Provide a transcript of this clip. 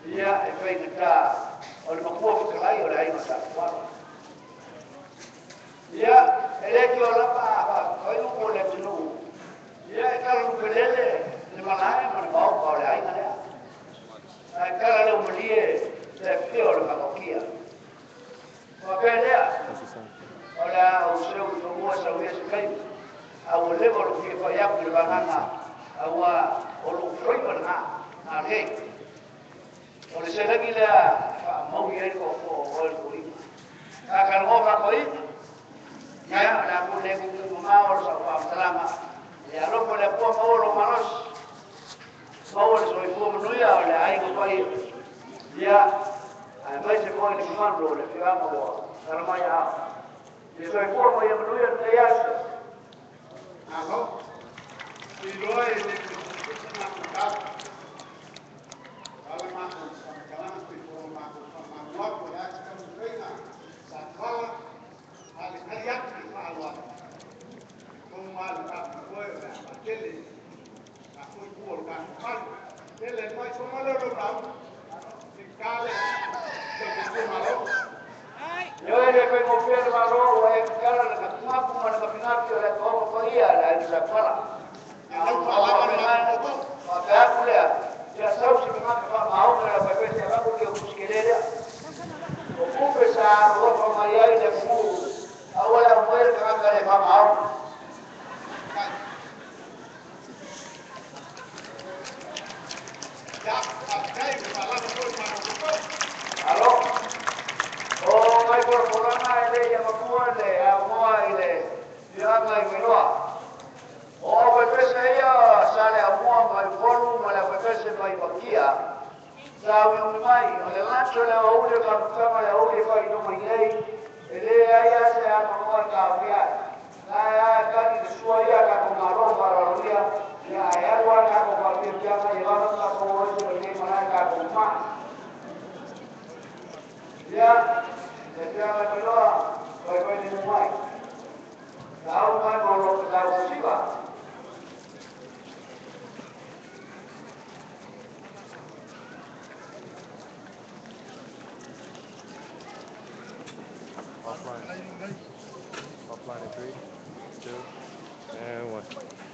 Ia e faigata o le makua fetalai o le aiga sa Tuala. Ia e le ki o lapa fai upu o le atunuu. Ia e kala lupelele le malae ma le maopa o le aiga lea. Ae kala le umalie le afio o le makakia. Faapea lea, o le a ou seu i fanua sau ia se taimi. A ua leva lou fia fai atu i le vagaga, aua o lou faiva lena, na lei. O le seleni lea e faamaui ai le tootoo o oe le tuuina. Sa talanoa faatoaiga, ia, o le a foi le tuutuu mamao o le sau faamatalaga, ia alofa le Atua maua lou malosi, maua le soifua manuia o le aiga paia, ia, aemaise foi le mamalu o le afioaga ua tala mai aao. Ia soifua ma ia manuia lenei aso. Malo. Iloa e le tusa matou tala. Ala matou faamatalaga pe po o matou faamanu atu o le a se taumafaiga sa Tuala a le tali atu i le faaaloalo. Tonu lava le faamoemoe o le a faatele na foi tua o le tatou fale. Tele mai soma lea o lau lauga. Se i ta le tautuatua Malo. Ioe le faigofie le Malo ua e tatala le gatugapu ma le gafigati o le atoaga paia le aiga sa Tuala. Ia lau faalava le matou tootoo. Faapea atu lea, ia sau se tagata faamaoni o le aufaipese avatu le tusi tele lea. O tupe sa alofa mai ai le atunuu, aua le aumaia le tagata le faamaoni. Ia, faafetai ua faalava foi le matou tootoo. Alo. O nai folafolaga e le i avatua le avanoa i le afioaga i Vailoa. O aufaipese ia sa le aumua mai Upolu ma le aufaipese mai Vakia sa uiui mai. O le lato le aoauli o le amataga o le aoauli e fai mai nei, e leai lava se avanoa e taofia ai. Na e a e tagi le sua ia a tatou Malo faaaloalogia, ia ae alu lava le tatou faafiafiaga ia vave ona tatou o ese mai nei malae tatou mai. Ia, le afioaga i Vailoa, faifai limu mai. Sa au mai ma o lo tau siva. Offline. Offline in 3, 2, and 1.